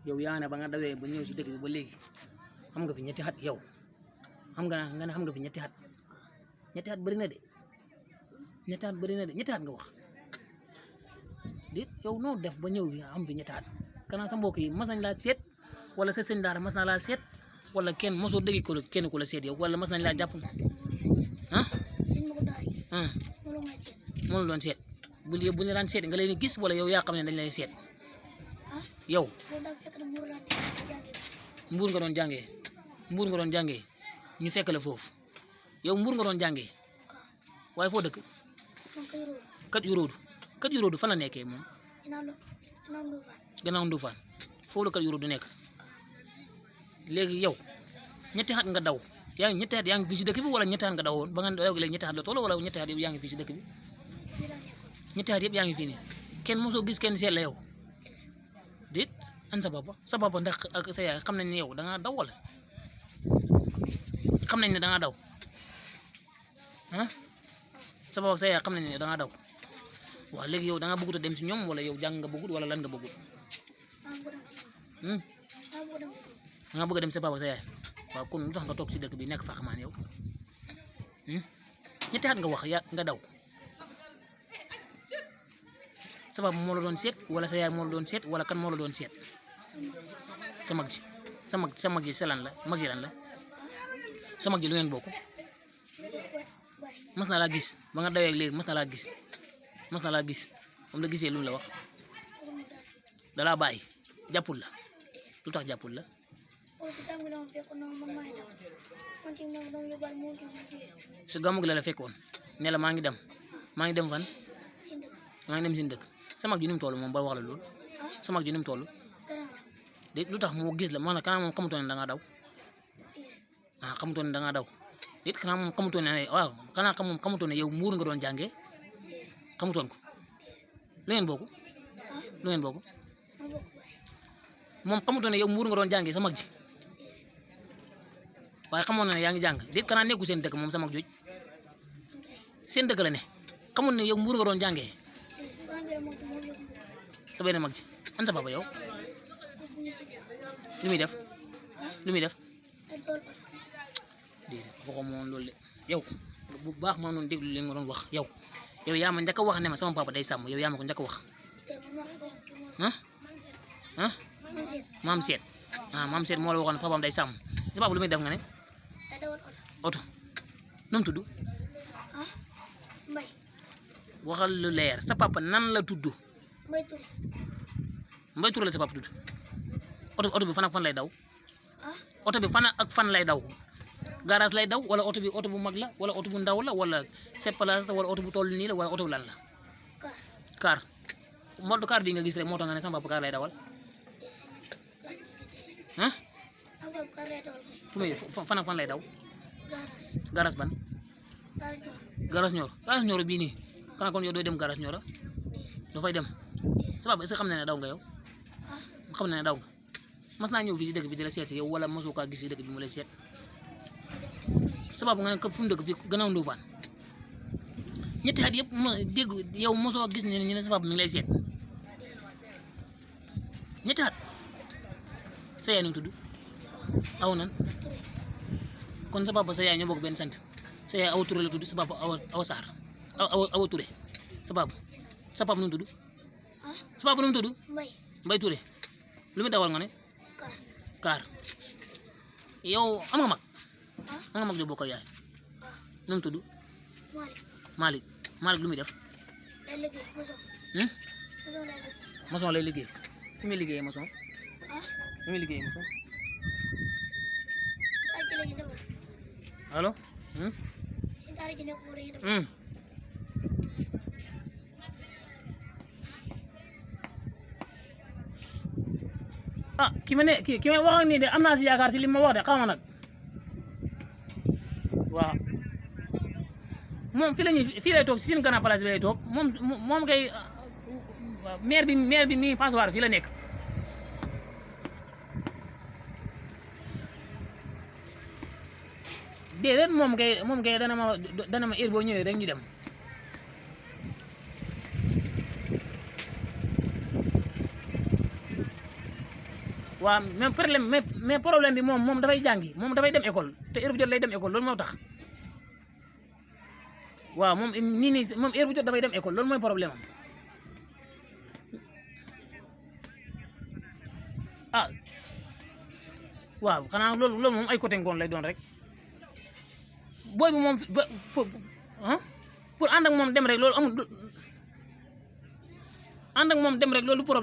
yow yaa ne ba nga dawee ba ñëw si dëkk bi ba léegi xam nga fi ñetti at yow xam nga ne xam nga fi ñetti at bëri na de ñetti at bëri na de ñetti at nga wax déet yow noo def ba ñëw fi am fi ñetti at kanaa sa mbokk yi mas nañ laa seet wala sa sëñ daara mas na laa seet wala kenn mosoo dégg ko kenn ku la seet yow wala mas nañ laa jàpp ah moo la doon seet bu ñu daan seet nga leen gis wala yow yaa xam ne dañ lay seet yow mbuur nga doon jàngee ñu fekk la foofu yow mbuur nga doon jàngee waaye foo dëkk kat yuróodu fan la nekkee moom gannaaw Ndofane foofu la kat yuróodu nekk léegi yow ñetti at nga daw ñetti at yaa ngi fii si dëkk bi wala ñetti at nga daw woon ba nga daw léegi ñetti at la toll wala ñetti at yëpp yaa ngi fii si dëkk bi ñetti at yëpp yaa ngi fii nii kenn mosoo gis kenn seet la yow déet an sa papa ndax ak sa yaay xam nañ ne yow da ngaa daw wala xam nañ ne da ngaa daw ah sa papa ak sa yaay xam nañ ne da ngaa daw waaw léegi yow da ngaa bëggut a dem si ñoom wala yow jàng nga bëggut wala lan nga bëggut da ngaa bëgg a dem sa papa ak sa yaay waaw kon lu tax nga toog si dëkk bi nekk fa xamaan yow ñetti at nga wax nga daw sa papa moo la doon seet wala sa yaay moo la doon seet wala kan moo la doon seet sa mag ji sa lan la mag ji lan la sa mag ji lu ngeen bokk mas na laa gis ba nga dawee léegi mas na laa gis moom la gisee lu mu la wax dalaa bàyyi jàppul la lu tax jàppul la su gàmmu gi la fekkoon ne la maa ngi dem fan maa ngi dem si dëkk sa mag ji ni mu toll moom ba wax la loolu sa mag ji ni mu toll de lu tax moo gis la maanaam kanam moom xamutoon ne da ngaa daw xamutoon ne da ngaa daw déet kanam moom xamutoon ne waaw kanam moom xamutoon ne yow muur nga doon jàngee xamutoon ko lu ngeen bokk moom xamutoon ne yow muur nga doon jàngee sa mag ji waaye xamoon na ne yaa ngi jàng déet kanam nekku seen dëkk moom sa mag jooj seen dëkk la ne xamoon ne yow muur nga doon jàngee sa benn mag ji an sa papa yow lu muy def déedéet waxoo moom loolu de yow bu baax maa noonu déglu li nga doon wax yow yaa ma njëkk a wax ne ma sama papa day sàmm yow yaa ma ko njëkk a wax maam seet moo la waxoon ne papaam day sàmm sa papa lu muy def nga ne oto nu mu tudd waxal lu leer sa papa nan la tudd Mbay Touré la sa papa tudd oto bi fan ak fan lay daw oto bi fan ak fan lay daw garage lay daw wala oto bu mag la wala oto bu ndaw la wala sept places la wala oto bu toll nii la wala oto bu lan la car mode car bi nga gis rek moo tax nga ne sama papa car lay dawal fu muy fan ak fan lay daw garage ban garage ñor bii nii kana kon yow doo dem garage ñor doo fay dem sa papa est-ce que xam na ne daw nga yow xam na ne daw nga mas naa ñëw fii si dëkk bi di la seet si yow wala mosoo kaa gis si dëkk bi mu lay seet sa papa nga ne fu mu dëkk fii gannaaw Ndofane ñetti at yëpp ma dégg yow mosoo gis ne ñu ne sa papa mi ngi lay seet ñetti at sa yaay nu mu tudd aw nan kon sa papa sa yaay ñoo bokk benn sant sa yaay Awa Touré la tudd sa papa Awa Sarr Awa Touré sa papa nu mu tudd sa papa nu mu tudd Mbay Touré lu muy dawal nga ne car yow am nga mag jo bokk ak yaay nu mu tudd Malick lu muy def maçon lay liggéey fu muy liggéeyee maçon allo ki ma wax ak nii de am naa si yaakaar ci li ma wax de xaw ma nag waaw moom fii lay toog si seen grand place bi lay toog moom kay maire bi mii Passoir fii la nekk déedéet moom kay dana ma heure boo ñëwee rek ñu dem waaw mais problème bi moom dafay jàngi moom dafay dem école te heure bu jot lay dem école loolu moo tax waaw moom moom heure bu jot dafay dem école loolu mooy problème am ah waaw xanaa loolu moom ay côté ngoon lay doon rek booy bi moom pour ànd ak moom dem rek loolu amul ànd ak moom dem rek loolu problème